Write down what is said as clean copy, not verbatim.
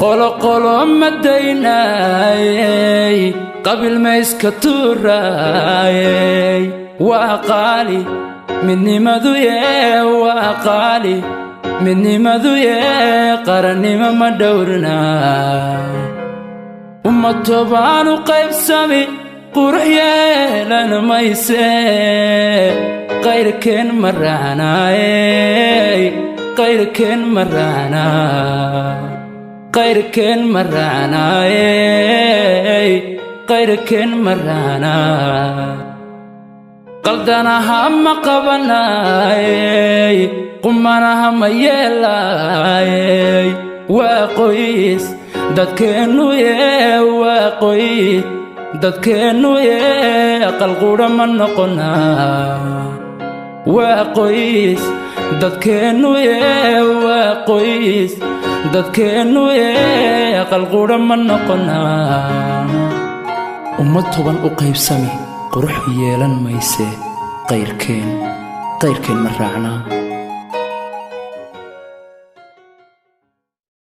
Qoloqolo ma daynaayey, qabiil ma iska tuuraayey. Waa qaali midnimadu yee, waa qaali midnimadu yee, qarannimo ma dhowrnaa. Ummad tobaanu qaybsami qurux yeelan mayse, qayrkeen ma raacnaayey, qayrkeen ma raacnaa, qayrkeen ma raacnaayey, qayrkeen ma raacnaa. Qaldanaha ma qabanaayey, qumanaha ma yeelaayey. Waa qoys dadkeennu yee, waa qoys dadkeennu yee, aqal qudha ma noqonaa. Waa qoys dadkeennu yee, waa qoys dadkeennu yee, aqal qudha ma noqonaa. Ummad toban u qaybsami qurux yeelan mayse, qayrkeen, qayrkeen ma raacnaa.